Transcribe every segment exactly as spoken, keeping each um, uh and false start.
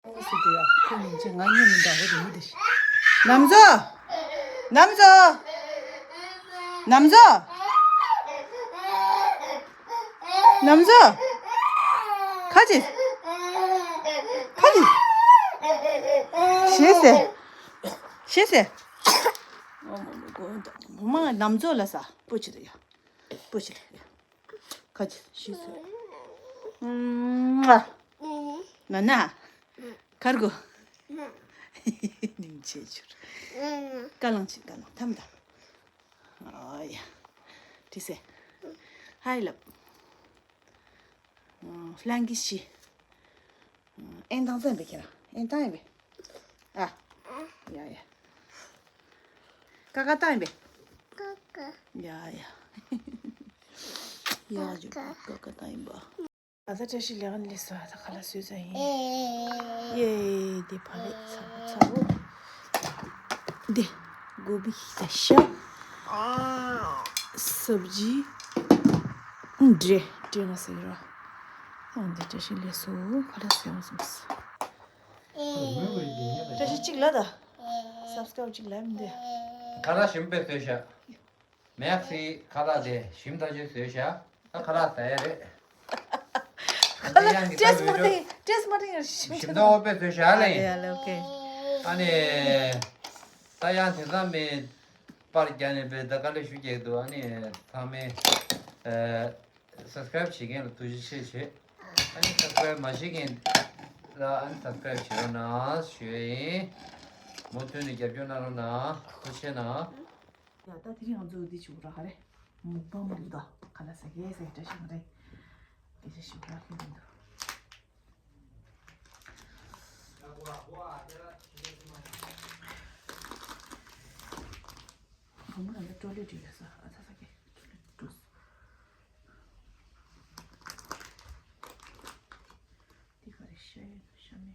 ཨོ་སི་དེ་ཡ། ཁོ་མིན་ཆེ་ང་གཉིས་མི་འདྲ་བོ་དེ་མི་དེ་ཤི། ནམ་ཟོ། ནམ་ཟོ། ནམ་ཟོ། ནམ་ཟོ། ཁ་ཅིག་ཁ་ཅིག་ཤེས་སེ། ཤེས་སེ། མ་ནམ་ཟོ་ལ་ས་པོ་ཆི་རེད་ཡ། པོ་ཆི་རེད་ཡ། ཁ་ཅིག་ཤེས་སེ། ཨུམ། ན་ན། ཁར་གོ། སྙིང་རྗེ་བྱུར། ཀ་ལང་ཆི་ཀ་ལང་ཐམ་ད། ཨ་ཡ། དྲི་སེ། ཧའི་ལབ། ཧྥ་ལང་ཀི་ཤི། ཨེན་ཐང་ཙམ་པས་ཁྱེད་རང་ཨེན་ཐང་ཡིན་པས། ཨ། ཡ་ཡ། ཀ་ཀ་ཐང་ཡིན་པས། ཀ་ཀ། ཡ་ཡ། ཡ་ཇུ་ཀ་ཀ་ཐང་ཡིན་པ། ཨ་ད་བཀྲ་ཤིས་ལེགས་ལེགས་སོ། ཨ་ད་ཁ་ལག་བཟོས་ཚར་ཡིན། ཡེ། འདི་ཕ་ལེ་ཚ་བོ་ཚ་བོ། འདི་གོ་བི་ད་ཤ། སབ་ཇི། འདྲེ་འདྲེ་ང་ཟེར་ར། ཨ་འདི་བཀྲ་ཤིས་ལེགས་སོ། ཁ་ལག་བཟོས་ཡོང་སོང་། བཀྲ་ཤིས་གཅིག་ལ་ད། སབ་སི་ཀ་རབ་གཅིག་ལ་མི་འདི། ཁ་ལག་ཞིམ་པོ་བཟོས་ཤག་མེག་སི་ཁ་ལག་དེ་ཞིམ་ཐག་ཆོད་བཟོས་ཤག་ད་ཁ་ལག་ཟ་ཡ་རེད། ཁ་ལག་ཊེ་སི་མ་བཏང་། ཊེ་སི་མ་བཏང་ཡ་ཞིམ་ཞིམ་ཐག་ཨོ་པེ་བཟོས་ཤག་ལེ། ཡ་ལེ་ཨོ་ཁེ། ཨ་ནི། ད་ཡང་དེང་སང་མི་པར་རྒྱག་ནས་པའི་ད་དཀའ་ལས་ཞུ་རྒྱག་འདུག་ཨ་ནི་ཚང་མས་སབ་སི་ཀ་རབ་བྱེད་མཁན་ལ་ཐུགས་རྗེ་ཆེ་ཞུ། ཨ་ནི་སབ་སི་ཀ་རབ་མ་བྱེད་མཁན་ལ་ཨ་ནི་སབ་སི་ཀ་རབ་བྱེད་རོགས་གནང་ཞུ་ཡ་ཡིན། མུ་མཐུད་ནས་རྒྱབ་སྐྱོར་གནང་རོགས་གནང་། ཐུགས་རྗེ་ཆེ་གནང་། ཡ་ད་དེ་རིང་ང་ཚོ་འདི་བྱེད་དགོས་ར་ག་རེ། མུག་པང་མ་འདུག་ད་ཁ་ལག་ཟ་གི་ཟ་གི་བཀྲ་ཤིས་མ་རེད། སྐད་ཆ་ཞིག་ར་ཁྱོད་མི་འདུག་བུ་མོ་རང་ལ་ཀྲོ་ལེ་བྲིས་ཡོད་ས། ཨ་ཚ་ཚ་གི་ཀྲོ་ལེ་བྲིས། འདི་ག་རེ་ཤ་ཡོད་ཤ་མེད།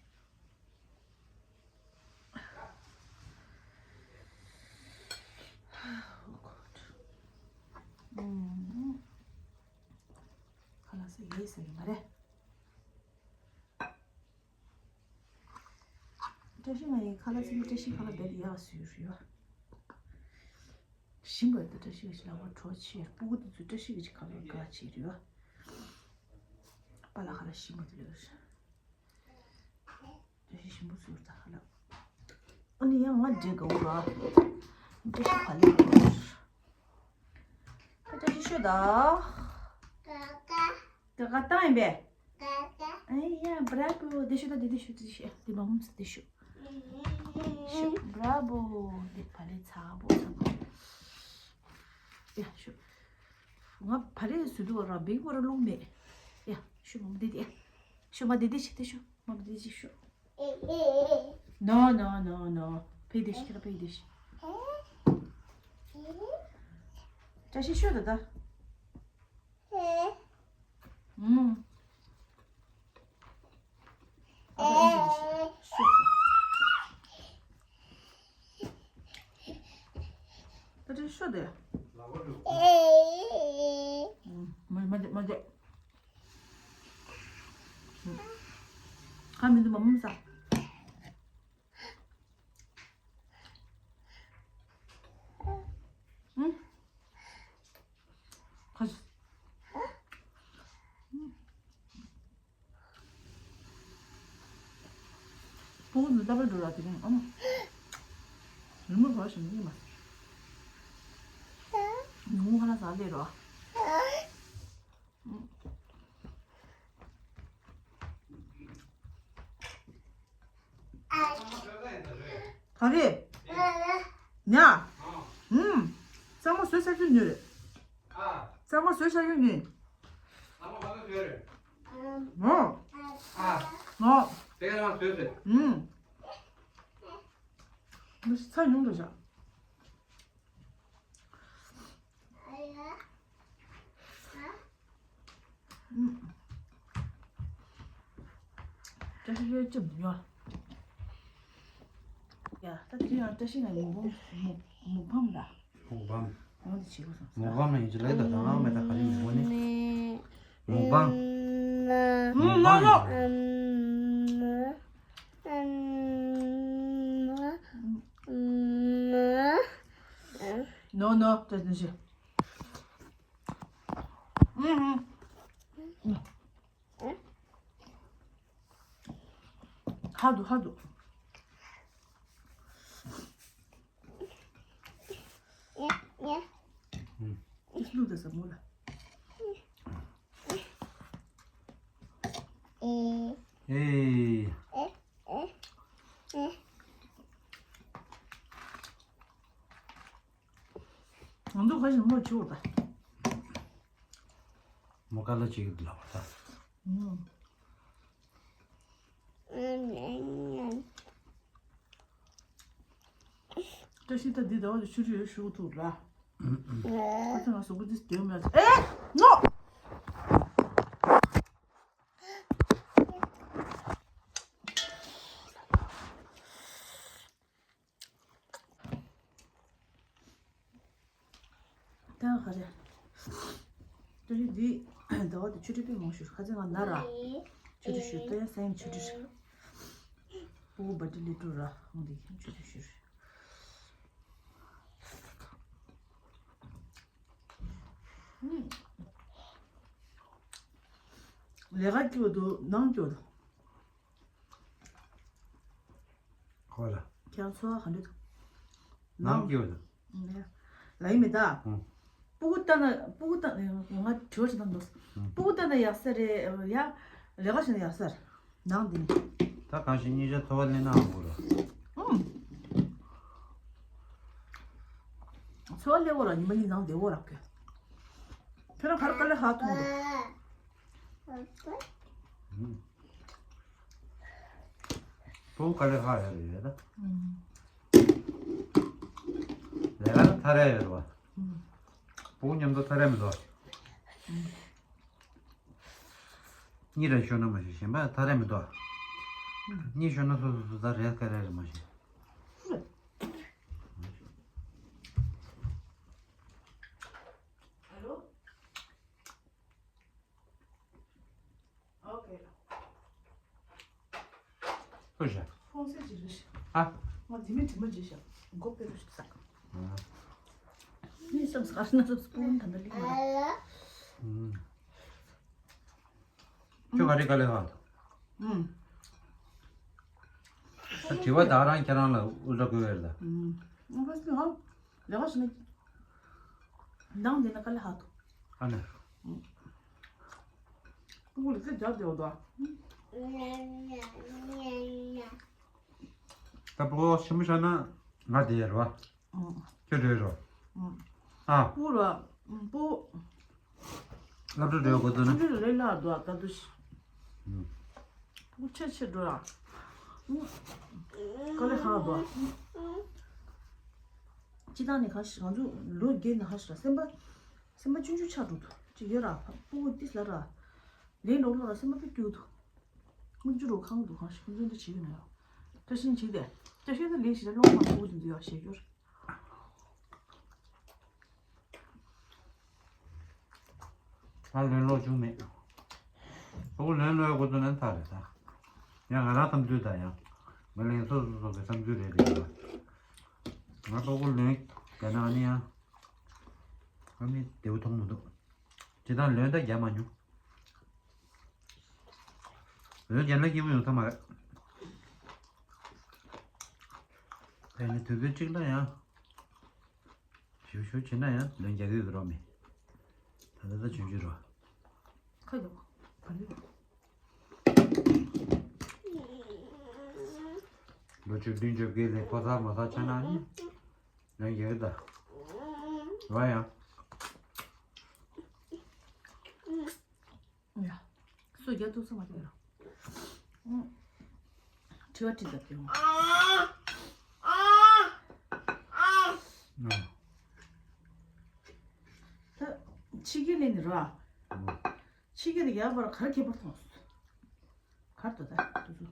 ཁ་ལག་ཟ་ཡས་ཟ་ཡི་མ་རེད། བཀྲ་ཤིས་ང་ཡི་ཁ་ལག་ཟ་ཡི་བཀྲ་ཤིས་ཁ་ལག་བེད་ཡག་སུ་ཡོད་རེད་བ། ཞིམ་པ་དང་བཀྲ་ཤིས་ཀྱི་ལག་པ་གྲོགས་ཆེ། སྤུ་གུ་དེ་ཚོས་བཀྲ་ཤིས་ཀྱི་ཁ་ལག་དགའ་ཆེ་རེད་བ། པཱ་ལགས་ཁ་ལག་ཞིམ་པོ་དེ་ལོས། བཀྲ་ཤིས་ཞིམ་པོ་བཟོས་ད་ཁ་ལག་ཨ་ནི་ཡང་ང་འདྲེ་དགའ་བོ་ར། བཀྲ་ཤིས་ག་ལེར་དགའ་བོ་ར། བཀྲ་ཤིས་ཤོད་ད། ཀ་ཀ་བཏང་ཡིན་པས། ཨེ་ཡ་བྲ་བོ། འདི་ཤོད་ད། འདི་འདི་ཤོད་འདི་ཤོད། འདི་མ་མོམ་སི་འདི་ཤོད། ཤོད་བྲ་བོ། འདི་བ་ལེ་ཚ་བོ་ཚ་བོ། ཡ་ཤོད། ང་བ་ལེ་བཟོས་འདུག་ར། བེག་པོ་ར་རླུང་མེད། ཡ་ཤོད་མ་མོ་འདི་འདི། ཤོད་མ་འདི་འདི་ཤོད། འདི་ཤོད་མ་མོ་འདི་འདི་ཤོད། No, no, no, no. ཕེ་དེ་ཤི་ཁྱེད་ཕེ་དེ་ཤི། བཀྲ་ཤིས་ཤོད་ད་ད། ཨུམ། ཨ་ད་ཨེ་འདི་ཤོད། ད་དེ་ཤོད་དེ། ཨུམ། མ་མ་དེ་མ་དེ། ཁ་མི་འདུག་མ་མོ་ཟ། ཁ་ཤས། སྤུ་གུ་ཚོ་ལྟ་བར་འགྲོ་ར་དེ་རིང་ཨ་མ། རི་མོ་བ་ཞིག་མི་ཉན་པ། ཉུང་ཁ་ན་ཟ་ལེ་རོ། ག་རེ། ཉ། ཧུམ། གཙང་མ་བཟོས་ཚར་རྒྱུ་ཉོས་རེད། གཙང་མ་བཟོས་ཚར་རྒྱུ་ཉོས། ཨོ། ཨོ། ཧུམ། མི་ཚ་ཉུང་དུ་བཞག་བཀྲ་ཤིས་ཡོད་ཅིག་ཡོད། ཡ་ད་དེ་རིང་ཡང་བཀྲ་ཤིས་ང་ཡི་མུག་མུག་མུག་པམ་ལ། མུག་པམ། འོང་དེ་བྱེད་དགོས་སོང་། མུག་པམ་ལ་ཡིན་གྱི་ལས་ད་ད་ང་མེད་ད་ག་རེ་མི་དགོས་ནི། མུག་པམ། མུག་པམ། No, no, that's not it. ཧ་འདུག་ཧ་འདུག་ཨེ། ང་ཚོ་ཁ་ཤས་མོ་ཆུ་བོ་ད། མོ་ཀ་ལ་ཅིག་ལ་བ་ད། བཀྲ་ཤིས་ད་འདི་ཟླ་བ་དེ་ཆུ་རུ་ཡོད་ཞུ་ཐུག་ལ། ཨ་ཙི་ང་གཟུགས་པོ་འདི་སྡོད་མེད། ཨེ་ནོ། ད་ག་རེ། ད་རེས་འདི་ཟླ་བ་དེ་ཆུ་ཁྲི་དཔེ་མང་ཤོས། ཁ་ཚན་ང་ན་ར། ཆུ་ཁྲི་ཤོས་ད་ཡང་སེང་ཆུ་ཁྲི། སྤུ་གུ་བ་ཏི་ལི་ཀྲུ་ར་འོང་དེ་ཆུ་ཁྲི་ཤོས། ལས་ཀ་སྐྱོ་འདུག་ནང་སྐྱོ་འདུག་ཁོ་ལ། ཁྱེད་རང་ཚོར་བ་ག་འདྲ་འདུག་ནང་སྐྱོ་འདུག་ལ་ཡིན་མི་ད། ཨང་། སྤུ་གུ་ལྟ་ན་སྤུ་གུ་ལྟ་ང་དྲི་བ་ཞིག་བཏང་འདུག་ཨང་། སྤུ་གུ་ལྟ་ན་ཡག་ས་རེད་ཡ། ལས་ཀ་བྱེད་ན་ཡག་ས་རེད། ནང་འདི་ནི། ད་གང་ཞིག་གཉིས་ཆ་འཚོ་བ་ལེན་ན་འོང་གི་རེད། ཨང་། འཚོ་བ་ལེན་འོ་ར་ཉི་མ་གཉིས་ནང་བསྡད་འོ་ར་གི། ཁྱོད་རང་ག་རེ་དཀའ་ལས་ཁག་མཐོང་འདུག་ཨང་། སྤུ་གུ་དཀའ་ལས་ཁག་ཡོད་རེད་ད། ལས་ཀ་ལ་ཐ་རེ་ཡོད་རེད་བ། སྤུ་གུ་མཉམ་དུ་ཐ་རེ་མི་འདུག་གཉིས་རེ་ཤོར་ན་མ་ཤེས། གཞན་པ་ཐ་རེ་མི་འདུག་གཉིས་ཤོར་ན་སོ་སོ་སོ་ད་རེ་དཀའ་ལས་རེད་མ་ཤེས། ཨ་ལོ། ཨོ་ཁེ། ཧུ་ཤ། ཧོང་སེ་ཅི་རུ་ཤ། ཨ། ང་དེ་མི་དྲི་མ་ཅི་ཤ། མགོ་པེ་རུ་ཤ་ས། ཨ། མི་སམ་སྐར་ན་སོ་སྤུན་ད་ནི་ལི་མ། ཨུམ། ཁྱོད་ག་རེ་དཀའ་ལས་ཧ། ཨུམ། ད་དྲི་བ་ད་རང་ཁྱེད་རང་ལ་ཨུ་ལ་དགོས་ཡོད་ལ། ཨུམ། ང་ལས་ཀ་བྱེད་ན། ནང་འདི་ན་དཀའ་ལས་ཧ་ཐོག་ཨ་ནི། ཨུམ། སྤུ་གུ་ལ་ཚེ་རྒྱབ་བདེ་བ་དོ། ད་སྤུ་གུ་ཆེན་པོ་ཆགས་ན་ང་བསྡད་ཡ་རེད་བ། ཁྱོད་བྲོས་རོ། ཨ། སྤུ་གུ་ལ་སྤུ། སློབ་གྲྭ་འགྲོ་དགོས་འདུག་ན། ཆུང་ཆུང་ལ་ལས་སླ་འདུག་ད་དུ་ཤི། སྤུ་གུ་ཆེ་ཆེ་འགྲོ་ཡ། དཀའ་ལས་ཁག་འདུག་སྤྱི་བཏང་ནས་གང་ཞིག་ང་ཚོ་ལོ་རྒས་ན་ཧ་ཤི་ར་སེམས་པ། སེམས་པ་ཆུང་ཆུང་ཆགས་འགྲོ་འདུག་ཅིག་ཡོད་ར་སྤུ་གུ་ཏིས་ལ་ར། ལས་ནོར་ལོ་ར་སེམས་པ་དཔེ་སྐྱོ་འདུག་སྔོན་ཆུ་རུ་ཁང་དུ་གང་ཞིག་ཁོང་ཚོ་འདི་བྱེད་ཀྱི་མེད་ཡོ། བཀྲ་ཤིས་བྱེད་དེ། བཀྲ་ཤིས་དེ་ལས་ཞིག་ལ་སློང་མ་ཐུབ་ཀྱི་འདུག་ཡོ་ཞེས་སྐྱོར། ང་ལོན་ལོག་བྱུང་མེད། ཕྲུ་གུ་ལོན་ལོག་ཡོད་དགོས་ཚོད་ནན་ཐག་རེད་ད། ཡང་ང་རང་བསམ་ཚུལ་དང་ཡང་། ང་ལན་སོ་སོ་སོ་གི་བསམ་ཚུལ་རེད་རེད་ཡོད། ང་ཕྲུ་གུ་ལོན་རྒྱ་ནག་ནི་ཡང་། ང་མི་བདེ་བོ་མཐོང་མི་འདུག་སྤྱི་བཏང་ལོན་ད་རྒྱ་མ་མྱོང་། ལོན་རྒྱ་ནག་སྐྱིད་པོ་ཡོང་ཐབས་མ་རེད། ད་ནི་དུས་ཚོད་གཅིག་ལ་ཡང་། ཞུ་ཞུ་བྱེད་ན་ཡང་ལོན་རྒྱག་གི་ཡོད་རོགས་མེད། ད་ལྟ་ད་ཆུང་ཆུང་རོ། ཁ་ཡོག་ག་ལེ། ལོ་བཅུ་བདུན་བཅོ་བརྒྱད་ལས་ཕོ་གསར་མོ་གསར་ཆགས་ན་ནི་ལོན་རྒྱག་གི་ད། རོ་ཡང་། ཡ། སུ་རྒྱ་ཐུག་སོང་མ་རེད་རོ། དྲི་བ་དྲི་ད་དེ་རུང་། ད་ཕྱི་རྒྱལ་ལས་ནི་ར། ཕྱི་རྒྱལ་ལས་ཡག་པར་ག་རེ་ཁྱད་པར་མཐོང་སོང་། གར་དུ་ད་དུ་སུ།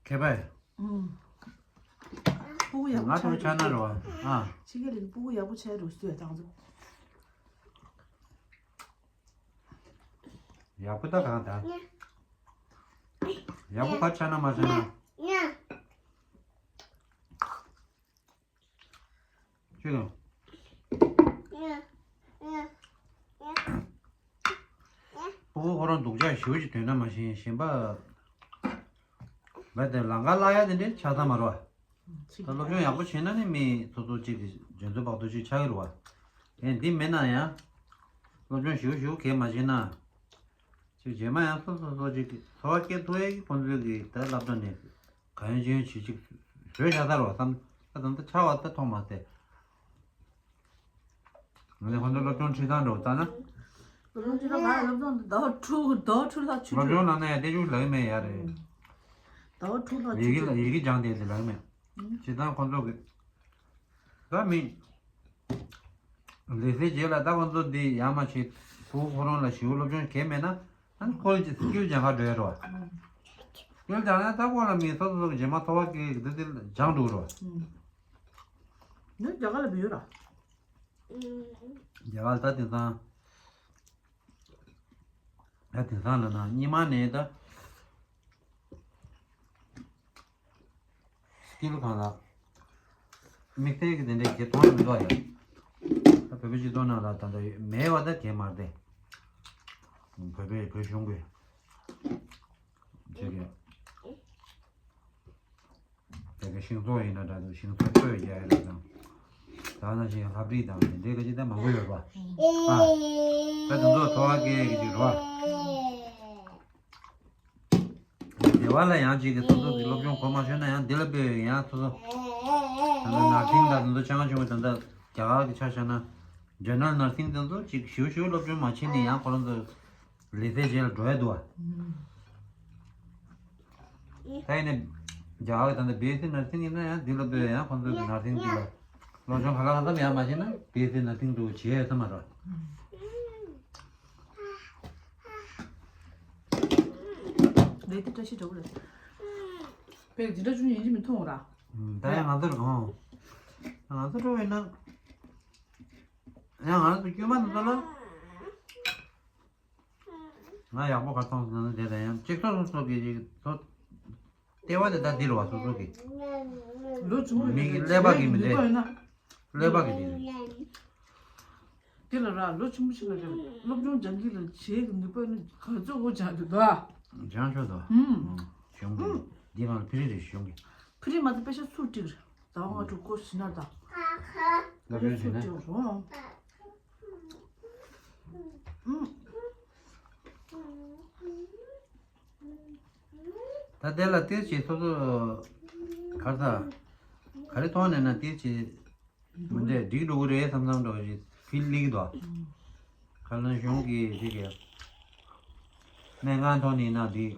ཁྱད་པར། ཨུམ། སྤུ་གུ་ཡག་པོ་ང་ཆགས་ཚོ་ཆགས་ན་རེད་བ། ཨ། ཕྱི་རྒྱལ་ལས་སྤུ་གུ་ཡག་པོ་ཆགས་རེད་སུ་ཡ་ཏང་ཚོ། ཡག་པོ་ད་གང་ད། ཡག་པོ་ག་ཆགས་ན་མ་ཆགས་ན། ཅི་གང་། སྤུ་གུ་ཁོ་རང་སྡུག་ཅག་ཞེ་པོ་ཅིག་དོན་དག་མ་ཤེས་གཞན་པ། བས་དེ་ལང་ཀ་བརླག་ཡ་དེ་འདྲའི་ཆགས་ས་མ་རེད་བ། ད་སློབ་སྦྱོང་ཡག་པོ་བྱས་ན་ནི་མི་སོ་སོ་གཅིག་གི་འཇོན་ཚོད་བག་ཐུག་ཅིག་ཆགས་ཀྱི་རེད་བ། དེ་འདི་མེད་ན་ཡང་། སློབ་སྦྱོང་ཞུ་ཞུ་གས་མ་བྱས་ན། ཅིག་རྗེས་མ་ཡང་སོ་སོ་སོ་གཅིག་གི་འཚོ་བ་སྐྱེལ་ཐུབ་ཡ་གི་ཁོང་ཚོའི་གི་ད་སློབ་གྲྭ་ནས་གང་ཡོང་ཅི་ཡོང་བྱེད་ཅིག་བཟོས་བཞག་ས་རེད་བ་བསམ། ད་ད་ལྟ་ཆགས་པ་ད་མཐོང་མ་སྲིད། ང་ཚོ་ཁོང་ཚོ་སློབ་སྦྱོང་ཁྲིད་སྟངས་འདྲ་བོ་ལྟ་ན། སློབ་སྦྱོང་ཁྲིད་སྟངས་ང་ལ་སློབ་སྦྱོང་ཟླ་བ་དྲུག་ཟླ་བ་དྲུག་ལྷག་ཆུ་སློབ་སྦྱོང་ནང་ན་ཡང་བལྟས་བཅུག་ལབ་ཀྱི་མེད་ཡ་རེད། ཟླ་བ་དྲུག་ལྷག་ཆུ་ཡི་གེ་ལ་ཡི་གེ་སྦྱངས་ཏེ་དེ་ལབ་ཀྱི་མེད། ཁྲིད་སྟངས་ཁོང་ཚོ་གི། ད་མི། ལས་ཟེར་རྗེས་ལ་ད་ཁོང་ཚོ་འདི་ཡར་མར་བྱེད། ཕྲུ་གུ་ཁོ་རང་ལ་ཞེ་པོ་སློབ་སྦྱོང་གལ་མེད་ན། ཨ་ནི་ཁོ་ལ་ཅིག་སི་ཀིལ་སྦྱང་ག་འགྲོ་ཡ་རེད་བ། སི་ཀིལ་སྦྱང་ན་ད་ཁོ་ལ་མི་སོ་སོ་སོ་གི་རྗེས་མ་འཚོ་བ་སྐྱེལ་གི་འདི་འདི་སྦྱང་འགྲོ་རེད་བ། ངས་རྒྱ་གར་ལ་བུད་ཡོད་ར། རྒྱ་གར་ད་དེང་སང་། ད་དེང་སང་ལ་ན་སྔོན་མ་ནས་ད། སི་ཀིལ་གང་ལ། དམིགས་བསལ་གྱི་དེ་འདྲའི་གྱེར་གཏོང་མི་འདུག་ཡ། ད་བོད་པའི་སྤྱི་ཚོགས་ནང་ལ་ད་ལྟ་མེད་པ་ད་གྱེར་མ་རེད། བོད་པའི་བོད་གཞུང་གི་ཅིག་གི་དེ་གི་ཤིང་ཏོག་ཡིན་ན་འདྲ་འདུག་ཤིང་ཏོག་སྤོས་རྒྱག་ཡ་རེད་དང་། ད་ནང་བཞིན་ལྷ་བྲིས་དང་དེ་འདྲའི་ག་ཅིག་ད་མང་པོ་ཡོད་པ། ཨ། ད་དེ་ཚོ་འཚོ་བ་སྐྱེལ་གི་ཅིག་རེད་བ། སྡེ་བ་ལ་ཡང་ཅིག་གི་སོ་སོ་གི་སློབ་སྦྱོང་གོ་མ་ཤོར་ན་ཡང་འདི་ལ་དཔེ་ཡང་སོ་སོ། ད་ནང་ནར་སིང་དང་དེ་ཚོ་ཆ་ཚང་ཆུང་བའི་ད་ལྟ་རྒྱ་གར་གི་ཆ་བཞག་ན། ཇེ་ནརལ་ནར་སིང་དེ་ཚོ་ཅིག་ཞིའུ་ཞིའུ་སློབ་སྦྱོང་མ་བྱས་ནས་ཡང་ཁོ་རང་ཚོ་ལས་ཚེ་རྗེས་ལ་འགྲོ་ཡ་འདུག་བ། ད་ཡིན་ནས་རྒྱ་གར་གི་ད་ལྟ་བི་ཨེས་སི་ནར་སིང་ཡིན་ན་ཡང་འདི་ལ་དཔེ་ཡང་ཁོ་ཚོ་གི་ནར་སིང་འདི་ལ་སློབ་སྦྱོང་ག་ལ་གང་འཚམ་ཡང་མ་བྱས་ན་བི་ཨེས་སི་ནར་སིང་འདུག་བྱེད་ཡ་ཚང་མ་རེད། ལས་དེ་བཀྲ་ཤིས་འདྲ་བོ་རེད། པས་འདི་འདྲ་ཆུང་ཡིན་གཅིག་མི་མཐོང་ར། ད་ཡང་ང་ཚོར་གང་། ང་ཚོ་འགྲོ་བས་ན། ཡང་ང་ཚོ་དཀྱུས་མ་ནང་ཚོ་ལ། ང་ཡག་པོ་ག་མཐོང་སོང་ན་དེ་ལ་ཡང་གཅིག་སོ་སོ་སོ་གི་ཅིག་སོ། ལྟེ་བ་དེ་ད་འདི་རུ་བ་སོ་སོ་གི། ལོ་ཆུང་མོ་མི་གི་ཀླད་པ་གི་མི་འདྲ། ཀླད་པ་གི་འདི་རེད། དེ་ལ་ར་ལོ་ཆུང་མོ་ཞིག་ལ་རེད། སློབ་སྦྱོང་སྦྱང་གི་ལ་བྱེད་ཀྱི་ནུས་པ་ནི་ག་ཚོད་འོ་སྦྱང་དུ་ད། སྦྱང་ཆོག་ཏོ། ཨུམ། གཞུང་གི་འདི་གང་ལ་ཕི་རི་རེད་གཞུང་གི། ཕི་རི་མ་ཚད་པེ་ཤ་ཚུར་སྤྲིག་རེད། ཟླ་བ་ལྔ་དྲུག་སྐོར་ཟིན་ན་ད། སློབ་སྦྱོང་བྱས་ན། ཚུར་སྤྲིག་རོ། ཨུམ། ད་དེ་ལ་ཏིལ་ཅིག་སོ་སོ་གར་ས་ག་རེ་མཐོང་ནས་ན་ཏིལ་ཅིག་མི་འདྲ་འགྲིག་འགྲོ་གི་རེད་བསམ་བསམ་འདྲ་བ་ཞིག་ཕིལ་སླེབས་ཀྱི་འདུག་ཁ་ལན་གཞུང་གི་ཞིག་གི་སྨན་ཁང་མཐོང་ནས་ན་འགྲིག་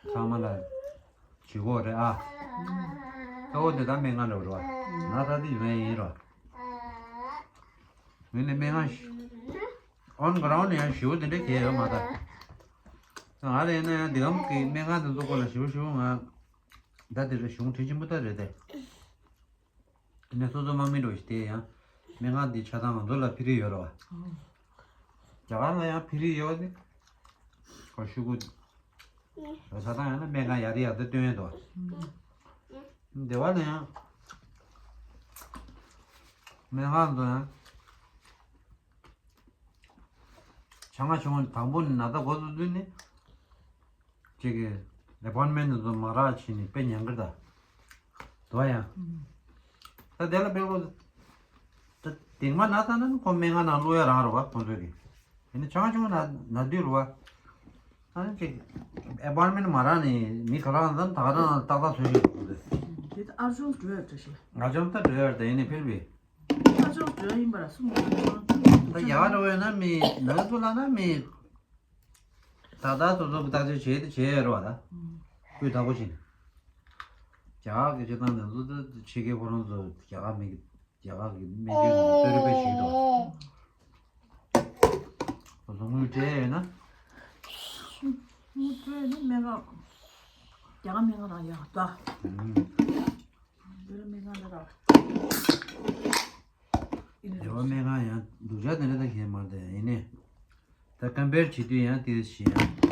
ཚང་མ་ལ་བྱེད་དགོས་རེད་ཨ། ད་འོ་དེ་ད་སྨན་ཁང་འདྲ་བ་རེད་བ། ང་ད་དེ་ཡོང་ཡ་ཡིན་ར། ངས་ནི་སྨན་ཁང་ཞིག་on ground ནས་ཡང་ཞེ་པོ་དེ་འདྲ་གས་ཡོད་མ་རེད། ང་ལ་ཡིན་ན་ཡང་འདི་གམ་གི་སྨན་ཁང་དེ་ཚོ་སྐོར་ལ་ཞེ་པོ་ཞེ་པོ་ང་ད་དེ་རེད་གཞུང་དྲིན་ཆེན་པོ་ད་རེད་དེ། དེ་ནས་སོ་སོ་དམག་མི་འགྲོ་ཞིག་དེ་ཡང་སྨན་ཁང་འདི་ཆ་ཚང་ང་ཚོ་ལ་ཕི་རི་ཡོད་རེད་བ། རྒྱ་གར་ལ་ཡང་ཕི་རི་ཡོད་དེ། ཁོ་ཤུ་གུ། ཆ་ཚང་ཡང་ན་སྨན་ཁང་ཡར་ཡར་དུ་བཏོན་ཡོད་དོ། སྡེ་བ་ལ་ཡང་། སྨན་ཁང་དུ་ཡང་། ཆང་ང་ཆུང་དང་པོ་ནི་ན་ད་འགོ་ཚུགས་དུས་ནི། ཅིག་གི་ཨེ་པོན་མེན་ནི་ཚོ་མ་རག་ཕྱིན་ནི་དཔེ་ཉན་གི་རེད་ད། དོ་ཡང་། ད་དེ་ལ་དཔེ་བོ། ད་དེང་མ་ན་ད་ན་ཁོ་སྨན་ཁང་ནང་བླུག་ཡ་རང་རེད་བ་ཁོང་ཚོས་གི། དེ་ནི་ཆང་ཆུང་ན་ན་དུས་རེད་བ། ཨ་ནི་ཅིག་ཨེ་པོན་མེན་མ་རག་ནི་མི་ག་རང་ཙམ་ད་ག་རང་ཏག་ཏག་ཚོད་ཤིག་འདུག་སྟེ། དེ་ད་ཨར་ཅུང་འགྲོ་ཡ་འདྲ་ཞིག་ང་ཅང་ད་འགྲོ་ཡ་རེད་ད་ཡིན་ནི་ཕེལ་བི། ཨ་ཅོ་འདྲ་ཡིན་པ་ལ་སུ་མ་ད་ཡག་འགྲོ་བས་ན་མི་ནག་ཚོ་ལ་ན་མི། ད་ལྟ་སོ་སོ་བརྟག་དཔྱད་བྱེད་དེ་བྱེད་ཡ་རོ་བ་ད། སྐུ་དག་པོ་ཕྱིན། རྒྱ་གར་གྱི་སྤྱི་བཏང་དེ་ཚོ་ད་ཕྱི་རྒྱལ་ཁོ་རང་ཚོ་རྒྱ་གར་མི་རྒྱ་གར་གྱི་སྨན་བཅོས་ནང་གསོལ་རས་པས་བྱེད་དོ། སོ་སོ་དངུལ་སྤྲད་ཡོད་ན། དངུལ་སྤྲད་ན་སྨན་ཁང་རྒྱ་གར་སྨན་ཁང་རང་ཡག་ད། ཨུམ། བོད་ལ་སྨན་ཁང་ལ་རག་ཡིན་རེད། རྒྱལ་བ་སྨན་ཁང་ཡང་སྡུག་ཅག་དེ་འདྲ་ད་གས་མ་རེད་ཡིན་ནས། ད་ཀམ་པེར་བྱེད་དུས་ཡང་དེ་བཞིན་ཡང་།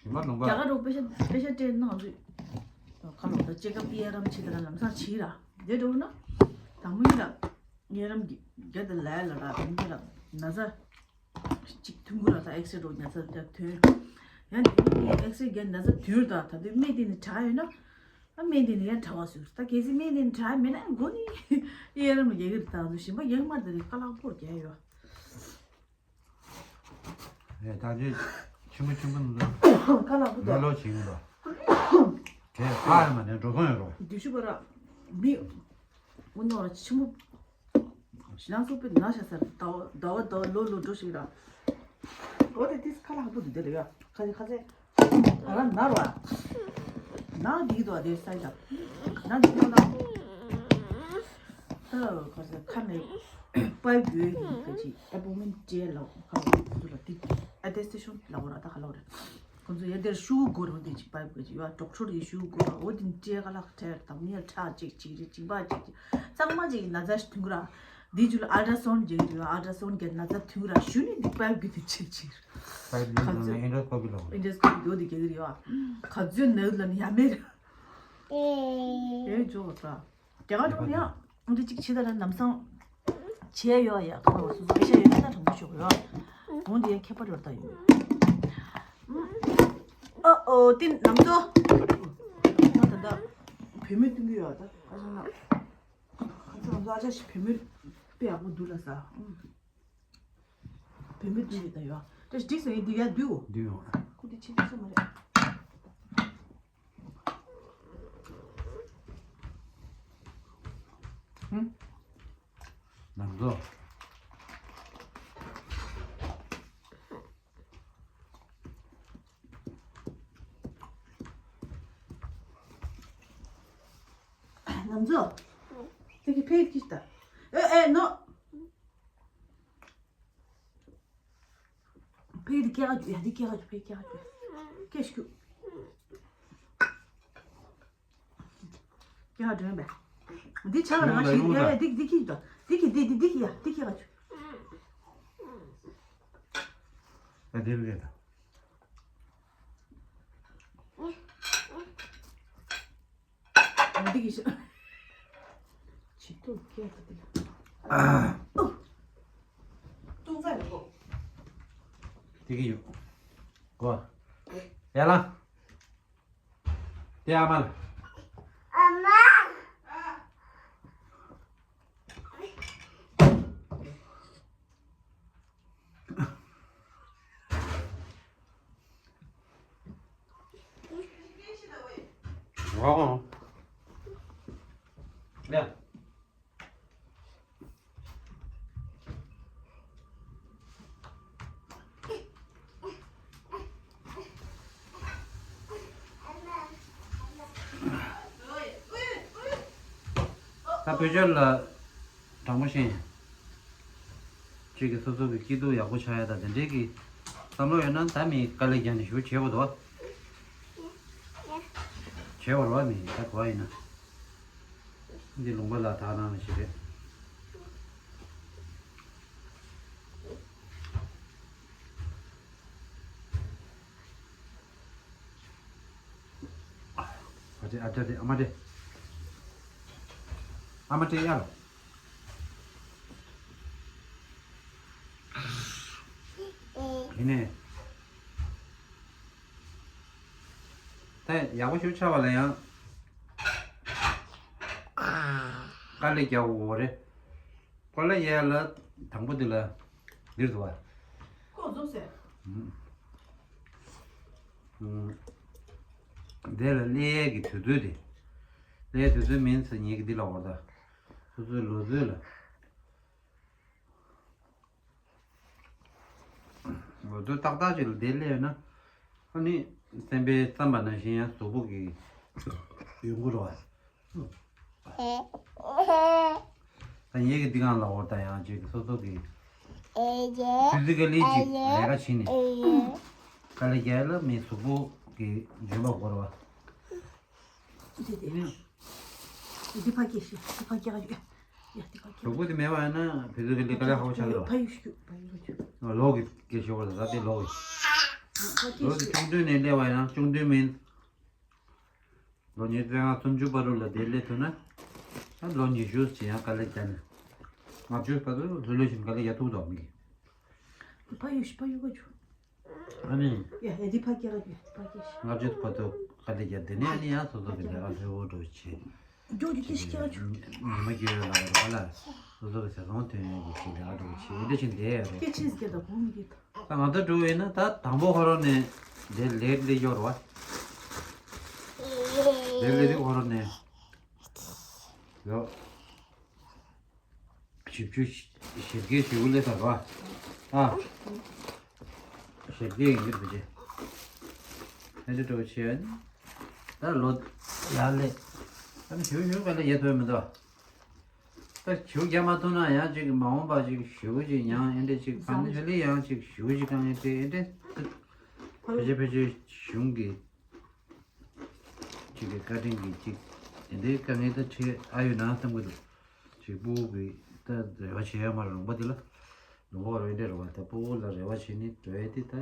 ཞིམ་པ་ལུང་པ། རྒྱ་གར་རུ་པེ་ཤ་པེ་ཤ་སྤྲད་ནང་ཚུད། ལོ་ད་ཅེ་ཀ་པི་ཡ་རམ་ཆེ་ད་ལ་ལམ་སང་ཆེ་ར་དེ་འགྲོ་ན་དང་མོ་ཡིན་ལ་ཡ་རམ་གྱི་རྒྱ་དེ་ལ་ལ་ར་དང་མོ་ལ་ན་ཚ་གཅིག་ཐུང་གུ་ར་ད་ཨེག་སེ་འགྲོ་ན་ཚ་རྒྱ་ཐོན་ཡང་དེ་ཨེག་སེ་རྒྱ་ན་ཚ་དུས་ད་ད་དུས་སྨན་དེ་ནི་དྲག་ཡོད་ན། ཨ་སྨན་དེ་ནི་ཡང་དྲག་པ་ཟུག་ད་གལ་སྲིད་སྨན་དེ་ནི་དྲག་མེད་ན་མགོ་ནི་ཡ་རམ་ལ་རྒྱ་གི་ར་ད་ཚོ་ཞིམ་པ་ཡང་མར་དེ་རི་ཀ་ལག་པོར་རྒྱ་ཡོད། ཨེ་ད་ཅི་ཆེན་པོ་ཆེན་པོ་འདུག་ཁ་ལག་པོ་ལོ་ལོ་བྱེད་ཀྱི་འདུག་དེ་ཁ་ཡ་མ་དེ་འགྲོ་སོང་ཡོད་རོ། དུས་ཤུ་པ་ར་མི་དངོས་གནས་ར་ཆེན་པོ་ཞི་ལང་སོགས་པའི་ན་ཤ་ཚར་ཟླ་བ་ཟླ་བ་ཟླ་བ་ལོ་ལོ་འགྲོ་ཞིག་ར། འོ་དེ་དུས་ཁ་ལག་པོ་དེ་དེ་རེད་ཡ། ཁ་ཚེ་ཁ་ཚེ། ང་རང་ན་རོ། ན་འདི་དོ་དེ་སའི་ད། ན་འདི་དོ་ན། ད་ཁ་ཚེ་ཁ་ནས་པའི་བུའི་གི་ཅི་ཨེ་པོ་མེན་ཊི་ལ་ཁ་ཚེ་ལ་དེ་ཨ་ཏེ་སི་ཊེ་ཤོན་ལ་འོ་ར་ད་ཁ་ལ་འོ་ར། ཁོང་ཚོ་ཡ་དེར་ཤུ་གུ་རོ་དེ་ཅི་པའི་བུ་གི་ཅི་ཡ་ཌོག་ཊར་གི་ཤུ་གུ་རོ་འོ་དེ་ཅི་ཁ་ལག་ཁྲེར་དང་མི་ཡ་ཁྲག་ཅིག་ཅིག་རེ་ཅིག་པ་ཅིག་ཅིག་ཚང་མ་ཅིག་ན་ཚ་ཞིག་ཐུང་ར། འདི་ཚོ་ལ་ཨལ་ཊ་སའུན་ཌི་རྒྱག་གི་ཡོད། ཨལ་ཊ་སའུན་ཌི་རྒྱག་ན་ཚ་ཐུག་ར་ཞུ་ནི་འདི་པའིབ་གི་དུ་ཆིར་ཆིར། པའིབ་ལ་ན་ཨེན་ཌོ་སྐོ་པི་ལ། ཨེན་ཌོ་སྐོ་པི་འདི་འདི་རྒྱག་གི་རེད་བ། ག་ཚོད་ནད་ལ་ནི་ཡ་མེད་རེད། ཨེ་ཇོ་ད། རྒྱ་གར་འགྲོ་ནི་ཡང་འདི་གཅིག་ཆི་ད་ལ་ནམ་སང་བྱས་ཡོད་ཡ། ཁ་བ་སོ་སོ་ཨེ་ཤ་ཡོད་ན་དྲང་པོ་ཤོག་ཡོད། འོང་འདི་ཡ་ཁྱད་པར་ཡོད་ད་ཡོད། ཨ་ཨོ་ཏི་ནམ་ཚོ། ང་ད་ད་བུད་མེད་སྟོན་གི་ཡོད་ད་ཨ་ཞང་ན། ཁ་ཚ་ང་ཚོ་ཨ་ཅག་ཞིག་བུད་མེད་དཔེ་ཡག་པོ་འདུག་ལ་ས། བུད་མེད་འདི་རེད་ད་ཡོད། ད་འགྲིག་སོང་ཡིན་འདི་ཡ་འདུག་འདུག་ཡོང་། ཁུ་འདི་ཕྱི་འདུག་ས་མ་རེད། ཧུམ། ནམ་ཚོ། ནམ་ཚོ། དེ་གི་ཕེབས་ཀྱི་ད། ཨེ་ཨེ་ནོ། ཕེབས་དེ་སྐྱེ་ག་རྒྱུ་ཡ་དེ་སྐྱེ་ག་རྒྱུ་ཕེབས་སྐྱེ་ག་རྒྱུ། སྐྱེ་ཤུ། སྐྱེ་ག་འདྲེན་པས། འདི་ཆག་རང་ཞིག་ཡ་ཡ་འདི་འདི་ཁྱི་ད། འདི་ཁྱི་འདི་འདི་འདི་ཁྱི་ཡ་འདི་ཁྱི་ག་རྒྱུ། ཨ་འདི་རེད་ད། འདི་གི་ཤ། ཆི་ཏུ་ཀེ་ཏ་དེ་ལ། ཏུང་ཙ་ཡོད་གོ། དེ་གི་ཡོད། གོ། ཡ་ལ། དེ་ཨ་མ་ལ། ཨ་མ། ཨོ། ཡ། ད་བོད་ཆོལ་ལ་དྲང་པོ་བཤད་ཡིན། ཁྱེད་ཀྱི་སོ་སོ་གི་སྐྱིད་སྡུག་ཡག་པོ་ཆགས་ཡ་ད་དེ་འདྲའི་གི་བསམ་བློ་ཡོད་ན་ད་མི་དཀའ་ལས་རྒྱག་ནས་ཞུ་བྱེད་དགོས་འདུག་བྱེད་དགོས་རེད་བ། མི་ད་གོ་བ་ཡིན་ན་འདི་ལུང་པ་ལ་དག་གནང་ནས་ཞིག་རེད། ཨ་ཅེ་ཨ་ཅེ་ཨ་མ་ཏྲེ། ཨ་མ་ཏྲེ་ཡ་ལོ། ཡིན་ནས། ད་ཡག་པོ་ཞིག་ཆགས་པ་ལ་ཡང་དཀའ་ལས་རྒྱག་དགོས་རེད། ཁོ་ལ་ཡ་ལ་དང་པོ་འདི་ལ་འདིར་འདུག་བ། ཁོ་འཛུམ་ཟེར། ཨུམ། དེ་ལ་སླེབས་ཡས་ཀྱི་དུས་ཚོད་དེ། སླེབས་ཡས་དུས་ཚོད་མིན་ཚེ་ངེད་ཀྱི་འདི་ལ་འོར་ད། སོ་སོའི་ལོ་ཚོད་ལ། ལོ་ཚོད་ཏག་ཏག་ཅིག་ལ་བསྡད་སླེབས་ན། ཨ་ནི་སེམས་པའི་བསམ་པ་ནང་བཞིན་ཡང་གཟུགས་པོ་གི་ཡོང་གི་རེད་བ། ད་ངེད་ཀྱི་འདི་གང་ལ་འོ་ད་ཡང་ཅིག་སོ་སོ་གི་ཕི་ཟི་ཀ་ལི་ཅིག་ལས་ཀ་བྱེད་ནས་དཀའ་ལས་རྒྱག་ལ་མི་གཟུགས་པོ་གི་འཇོན་པ་དགོས་རེད་བ། འདི་དེ་མིན། འདི་ཕ་སྐད་ཤོད། འདི་ཕ་སྐད་ཡ། ཡ་འདི་ཕ་སྐད། གྲོགས་པོ་དེ་མེད་པ་ཡིན་ན་བོད་ཚོའི་ལས་ཀ་ལས་ཧ་གོ་ཆགས་ཀྱི་རེད། ཕ་ཡུལ་ཤོད། ཕ་ཡུལ་ཤོད། ལོག་གི་སྐད་ཤོད་པ་ལ་ད་དེ་ལོག་གི། ཕ་སྐད་ལོག་གི་ཤོད། ཆུང་དུས་ནས་སླེབས་པ་ཡིན་ན་ཆུང་དུས་མིན། ལོ་ཉིས་སྟོང་སུམ་ཅུ་བར་དུ་ལ་དེ་ལས་ཐུབ་ན། ཨ་ལོ་ཉི་ཤུ་ཅིག་ཡང་དཀའ་ལས་བརྒྱབ་ནས། ལྔ་བཅུ་བར་དུ་ལྷོད་ལྷོད་བཞིན་དཀའ་ལས་རྒྱག་ཐུབ་འདུག་མི་གིས། ཕ་ཡུལ་ཕ་ཡུལ་ག་ཆུ། ཨ་ནི། ཡ་ཨེ་འདི་ཕ་སྐྱེ་ག་ཆུ་ཕ་སྐྱེ་ཤི། ལྔ་བཅུ་བར་དུ་དཀའ་ལས་བརྒྱབ། དེ་ནས་ཨ་ནི་ཡང་སོ་སོ་གི་ལས་ཀ་ལྷོད་པོ་འགྲོ་བྱེད། ཇོ་ཇོ་ཏི་ཤི་ཁྱེད་ཆུ། ཉི་མ་རྒྱུ་ཡོད་ལ་རོགས་ལ། སོ་སོ་གི་ཟ་ཚོང་དོན་ཡོད་ཀྱི་ཞིག་ལ་འགྲོ་བྱེད་འདི་བཞིན་དེ་རོགས། སྐད་ཆེན་སྐད་དང་གོང་གི། ད་ང་ཚོ་འགྲོ་ཡིན་ན་ད་དང་པོ་ཁོ་རང་ནས་དེ་ལེགས་ལེགས་ཡོད་རོགས། ལེགས་ལེགས་དེ་ཁོ་རང་ནས་ཡོད། བཞི་བཅུ་ཞེ་བརྒྱད་ཞེ་དགུ་ལས་ད་རོགས། ཨ། ཞེ་བརྒྱད་ཡིན་གྱི་འདུག་ཅེས། ཨེ་འདྲ་འགྲོ་བྱེད་ཡོད། ད་ལོ་ཡར་ལས། ཨ་ནི་ཞུ་ཞུ་ག་ལས་ཡེ་ཐོན་མི་འདུག་ད་ཞུ་རྒྱག་མ་ཐུབ་ན་ཡང་ཅིག་མ་འོངས་པ་ཅིག་ཞུ་ཅིག་ཡང་ཨེ་འདྲ་ཅིག་ཕ་ནི་ཧ་ལི་ཡང་ཅིག་ཞུ་ཅིག་གང་ཨེ་འདྲ་ཨེ་འདྲ། ཕལ་ཆེར་ཕལ་ཆེར་གཞུང་གི་ཅིག་གི་བཀའ་དྲིན་གྱིས་ཅིག་ཨེ་འདྲའི་དཀའ་ངལ་ད་འཕྲད་ཨ་ཡོད་ན་བསམ་གི་འདུག་ཅིག་སྤུ་གུ་གི་ད་རེ་བ་བྱེད་ཡ་མ་རེད་ལུང་པ་འདི་ལ། ལུང་པ་རེ་འདྲ་རེ་བ་ད་སྤུ་གུ་ལ་རེ་བ་བྱེད་ནི་འགྲོ་ཡ་དེ་ད་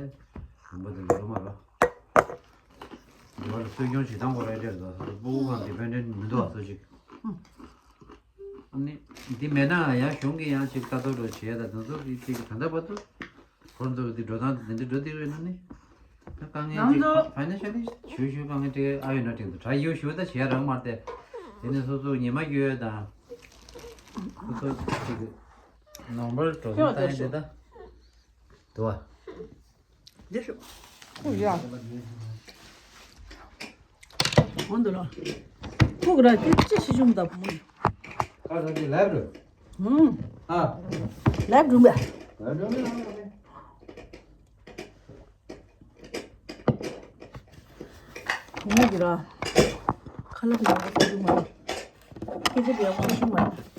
ལུང་པ་འདི་ལ་རེ་བ་མ་རེད། རེ་བ་ལ་གསོ་སྐྱོང་བྱེད་སྟངས་གོ་རེ་འདྲ་རེད་ད་སྤུ་གུ་གང་ཌི་པེན་ཌེན་ཊི་མི་འདུག་ཨ་སོ་ཅིག་ཨ་ནི། འདི་མེད་ན་ཡང་གཞུང་གིས་ཡང་ཅིག་ལྟ་རྟོག་འགྲོ་བྱེད་ཡ་ད་དེ་ཚོ་གི་ཅིག་ད་ལྟ་བར་དུ་ཁོ་ཚོ་གི་འདི་འགྲོ་སྟངས་དེ་འདྲ་འགྲོ་བསྡད་ཡོད་ན་ནི། ད་དཀའ་ངལ་ཅིག་ཕ་ནི་ཤ་ནི་ཞུ་ཞུ་དཀའ་ངལ་ཅིག་ཨ་ཡོད་ན་དྲན་འདུག་དྲ་ཡོད་ཞུ་ད་བྱེད་ཡ་རང་མ་རེད་དེ། དེ་ནི་སོ་སོ་ཉི་མ་རྒྱུ་ཡོད་དང་། སོ་སོ་ཅིག་ནོར་མལ་འགྲོ་སོང་ད་ཡིན་དེ་ད། དུ་བ། འདི་ཤོག་ཁུག་ཡ། འོན་ཏེ་ལ། ཁུག་ར་ཅི་ཅི་ཞིག་བྱུང་ད་བུ་མོ། ཁ་ཟ་ཅི་ལབ་རུ། ཧུམ། ཨ། ལབ་རུ་མེ། ལབ་རུ་མེ། བུ་མོ་གི་ར། ཁ་ལག་ཡག་པོ་ཞིག་མ་རེད། ཁྱེད་ཚོ་ཡག་པོ་ཞིག་མ་རེད།